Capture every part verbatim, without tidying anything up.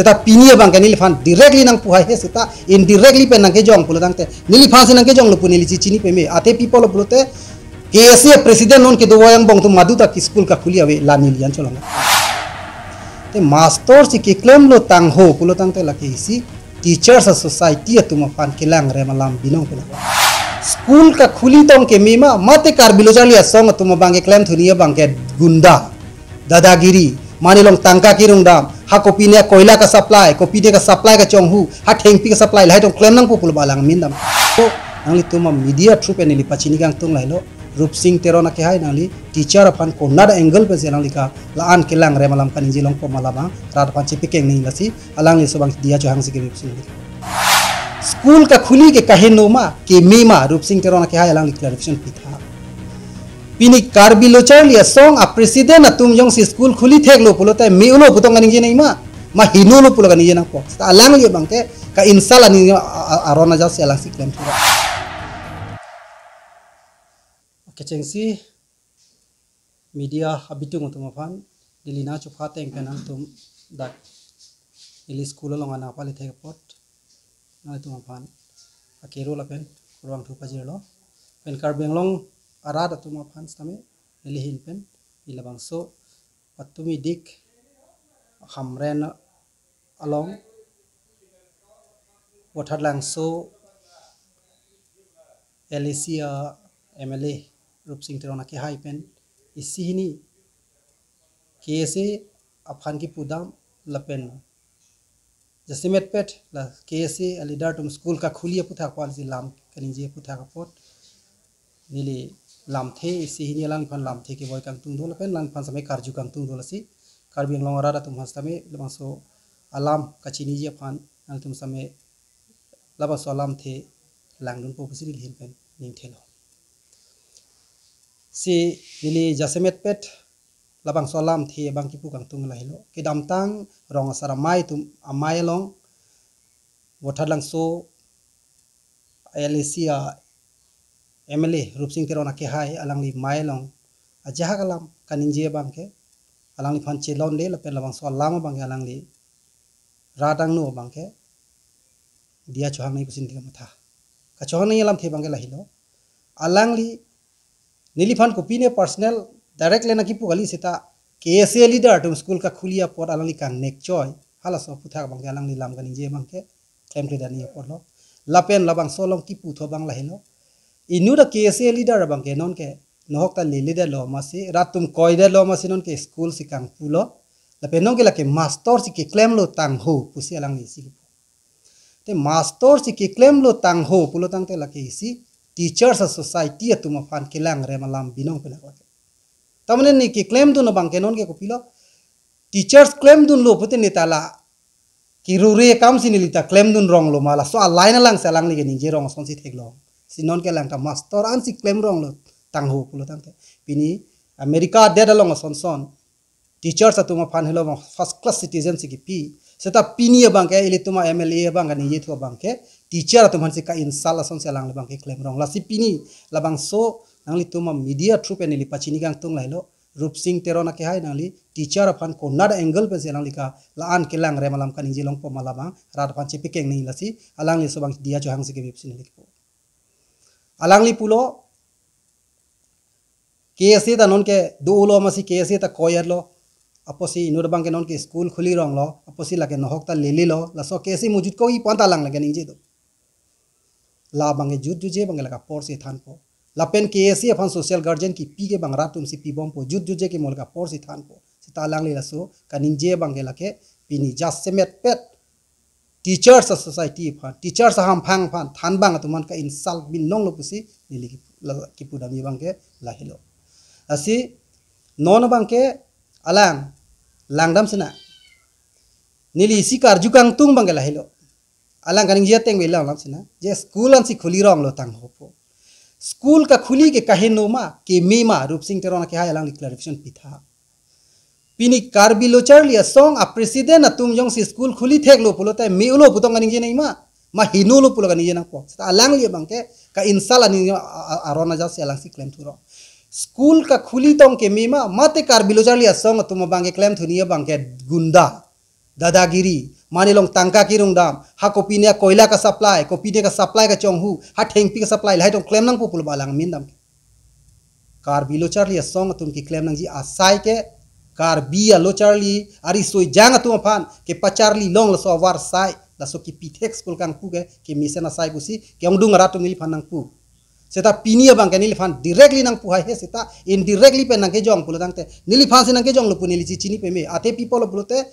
Seta pini abang ke neliphan directly nangpu hai he seta indirectly pen nangkejong pulo tangte, neliphan si nangkejonglo pu neli chichini peme. Ate pi apotlo pulote, K S A president non kedo wayang bong atum madu ta ke school kakhuli ave, la neli an cholong. Te master si keklemlo tangho pulo tangte lake isi teachers society atum aphan kelang rem alam binong pela. School kakhuli tong keme ma, mate Karbi Lo Charli Asong atum abang ke klemthu ni abang ke gunda, dadagiri, mane along tangka kirung dam, ha kopine koila ka-supply, kopine ka-supply kachonghu, ha thengpi ka-supply, lahai tong klem nangpo pulo ba alang min dam. So, nanglitum media through pen neli pachini kangtung lahelo, Rupsing Teron akehai nangli teacher aphan konat angle pensi nangli ke la-an kelang rem alam kaningje longpo ma labang, rat aphan chepekeng nangji lasi, alangli laso abang diya chohang si ke Rupsing. School kakhuli ke kaheno ma, keme ma, Rupsing Teron akehai alangli clarification pitha. Pini Karbi Lo Charli Asong a president atum jongsi school khuli theklo pulote me-olo pu tong kaningje nangji ma, ma henolo pulo kaningje nangpo. Seta alangli abang ke ka-insult ani a, a, aron ajat si alangsi klemthu. Kechengsi media abitung atum aphan, neli nangchopha ateng pen nangtum dak neli school along anapali thek apot nangtum aphan akero lapen kurvangthu pajirlo. Pen Karbi Anglong arat atum aphan sitame neli ahin pen, neli labangso Patumi Dik Hamren along Vothatlangso L A C a M L A Rupsing Teron akehai pen isi hini K S A aphan kipu dam lapen jasemet pet la K S A a leader atum school kakhuli aputhak aphan si lam kaningje aputhak apot neli lamthe isi hini alangliphan lamthe kevoi kangtung do lapen alangliphan sitame karju kangtung do lasi Karbi Anglong arat atum aphan sitame labangso alam kachiniji aphan nangtum sitame labangso alamthe langdunpo pusi neli ahin pen ningthelo. Si neli jasemet pet labangso alamthe abang kipu kangtung lahelo. Kedamtang rong asar amei atum amei along Vothatlangso L A C a M L A Rupsing Teron akehai alangli mei along ajahak alam kaningje abang ke alangliphan chelonde lapen labangso alam abang ke alangli rat angno abang ke diya chohang nangji pusi neli kamatha. Kachohang nangji alamthe abang ke lahelo. Alangli neliphan kopine personal direct le nangkipu kali seta K S A leader atum school kakhuli apot alangli kangnek choi. Halaso aputhak abang ke alangli lam kaningje abang ke klemkledet nangji apotlo. Lapen labangso along kiputhu abang lahelo. Inut a K S A leader abang ke nonke nohok ta leledetlo masi, rat atum koidetlo masi nonke school si kangpulo. Lapen nonke lake master si keklemlo tangho pusi alangli si kipu. Te master si keklemlo tangho pulo tangte lake isi teachers a society atum aphan kelang rem alam binong pela lake. Tamane ne keklemdun abang ke nonke kopilo, teachers klemdunlo pute ne ta la kirure akam si neli ta klemdun ronglo ma, laso a-line alang si alangli keningje rong asonsi theklong. Si nonke alang ta master ansi klem ronglo tangho pulo tangte. Pini America adet along asonson teachers atum aphan helo first class citizen si kipi. Seta pini abang ke ilitum a M L A abang ke ningjethu abang ke teacher atum aphan si ka-insult asonsi alangli abang ke klem rong. Lasi pini labangso nanglitum media through pen neli pachini kangtung lahelo. Rupsing Teron akehai nangli teacher aphan konat angle pensi alangli ke la-an kelang rem alam kaningje longpo ma labang, rat aphan chepekeng nangji lasi alangli laso abang diya chohang si ke Rupsing neli kipu. Alangli pulo K S A ta nonke dolo masi K S A ta koyatlo. Apotsi inut abang ke nonke school khuli ronglo. Apotsi lake nohok ta lelelo. Laso K S A mujut ko-i pu anta alang lake ningje do. La abang ke jut juje abang ke lake apor si thanpo. Lapen K S A aphan social guardian kipi ke abang rat atum si pibompo. Jut juje ke mo lake apor si thanpo. Seta alangli laso kaningje abang ke lake pini jasemet pet teachers a society aphan, teachers ahamphang aphan thanbang atum aphan ka-insult binonglo pusi neli kip-, la-, kipudamji abang ke lahelo. Lasi non abang ke alang langdam sina. Neli isi karju kangtung abang ke lahelo. Alang kaningje ateng bela alam sina. Je school ansi khuli ronglo tanghopo. School kakhuli ke kaheno ma, keme ma, Rupsing Teron akehai alangli clarification pitha. Pini Karbi Lo Charli Asong a president atum jongsi school khuli theklo pulote me-olo pu tong kaningje nangji ma, ma henolo pulo kaningje nangpo. Seta alangli abang ke ka-insult ani a, a, aron ajat si alangsi klemthu rong. School kakhuli tong keme ma, mate Karbi Lo Charli Asong atum abang ke klemthu ni abang ke gunda, dadagiri, mane along tangka kirung dam, ha kopine koila ka supply, kopine ka supply kachonghu, ha thengpi ka supply, lahai tong klem nangpo pulo alang amin dam. Karbi lo charli asong atum keklem nangji asai ke, Karbi alo charli, ari soi jang atum aphan, kepacharli long laso avar sai, laso kepithek school kangpu ke, kemesen asai pusi, ke-ongdung arat atum neliphan nangpu. Seta pini abang ke neliphan directly nangpu hai he seta, indirectly pen nangkejong pulo tangte, neliphan si nangkejonglo pu neli chichini peme, ate pi pulo pulote,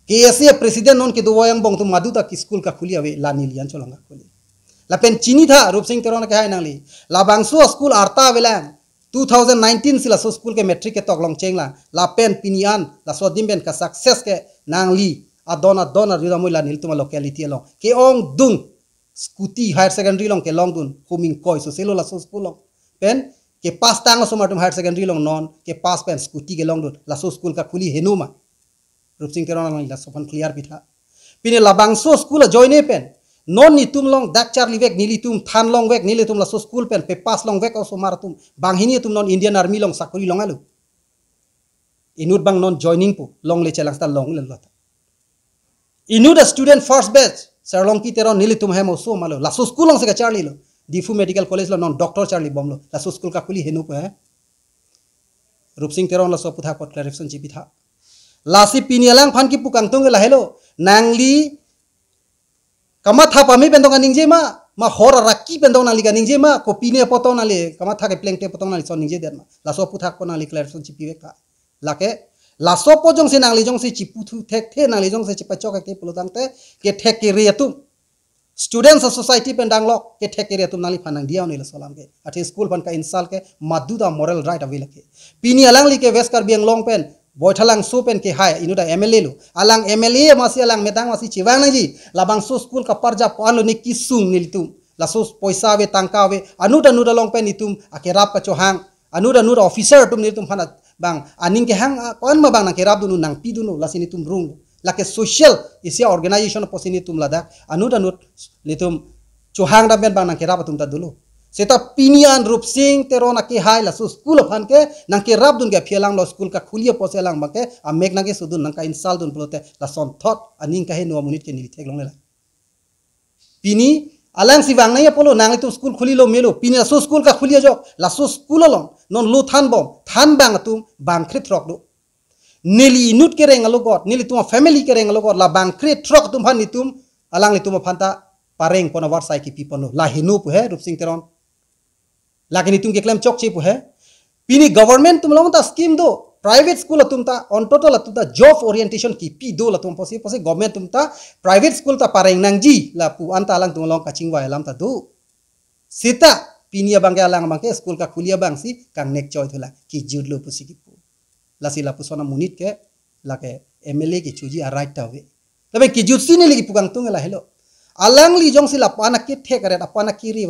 K S A president non kedo wayang bong atum madu ta ke school kakhuli ave, la neli an cholong kakhuli. Lapen chinitha Rupsing Teron kehai nangli. Labangso school arta avelang. Two thousand nineteen si laso school ke matric ketok longcheng la. Lapen pini an laso adim pen ka success ke nangli adon adon arjudamoi la nelitum locality along ke-ongdung scooty higher secondary along kelongdun huming koi so selo laso school along. Pen kepass tang osomar atum higher secondary along non kepass pen scooty kelongdun laso school kakhuli heno ma. Rupsing Teron alangli laso aphan clear pitha. Pini labangso school ajoine pen non netum along dak charlivek, nelitum than longvek, nelitum laso school pen pepass longvek osomar atum banghini atum non Indian Army along sakori longlo. Inut abang non joining pu longle chelang seta longle lo ta. Inut a student first batch Sarlongki Teron nelitum hem osomar lo. Laso school along si kacharlilo. Diphu Medical College lo non doctor charlibomlo. Laso school kakhuli heno pu he. Rupsing Teron laso aputhak apot clarification chipitha. Lasi pini alangphan kipu kangtung ke lahelo. Nangli kamatha pame pen tong kaningje ma, ma hor araki pen tong nangli kaningje ma, kopine apot tong nangli, kamatha keplengte apot tong nangli son ningjedet ma. Laso aputhak apot nangli clarification chipivek tha. Lake, laso apot jongsi nangli jongsi chipu thu thekthe, nangli jongsi chipachok thekthe pulo tangte, kethek kere atum, students society pen danglok kethek kere atum nangliphan nangdiya un-e laso alam ke. Athe school aphan ka-insult ke madu ta moral right ave lake. Pini alangli ke West Karbi Anglong pen Baithalangso pen kehai inut a M L A lo. Alang M L A masi alang medang masi chevang nangji. Labangso school kaparja po-an lo ne kesung nelitum. Laso poisa ave tangka ave. Anut anut along pen netum akerap kachohang. Anut anut officer atum netum aphan bang aning kehang, ah, ko-an ma bang nangkerapdunlo, nangpidunlo, lasi netum rung. Lake social isi organization apotsi netum ladak anut anut netum chohang dam pen bang nangkerap atum ta dolo. Seta pini an Rupsing Teron akehai laso school aphan ke nangkerapdun ke aphi alang lo school kakhuli apotsi alang abang ke amek nangkesodun nangka-insult dun pulote lasonthot aning kaheno amonit ke neli theklongle la. Pini alangsi vang nangji apotlo, nanglitum school khulilo melo. Pini laso school kakhuli ajok, laso school along non lo thanbom, than bang atum bangkre throk do. Neli inut kereng alogot, nelitum family kereng alogot, la bangkre throk atum aphan netum, alanglitum aphan ta pareng pon avarsai kipiponlo. La heno pu he Rupsing Teron. Lake netum keklem chokche pu he. Pini government atum along ta scheme do. Private school atum ta, on total atum ta job orientation kipi do latum apotsi, apotsi government atum ta private school ta pareng nangji lapu anta alangtum along kachingvai alam ta do. Seta pini abang ke alang abang ke school kakhuli abang si kangnek choi thula, kejutlo pusi kipu. Lasi lapuson amonit ke lake M L A kechoji a-right ta ave. Lapen kejutsi neli kipu kangtung lahelo. Alangli jongsi lapu-an akethek aret, lapu-an akiri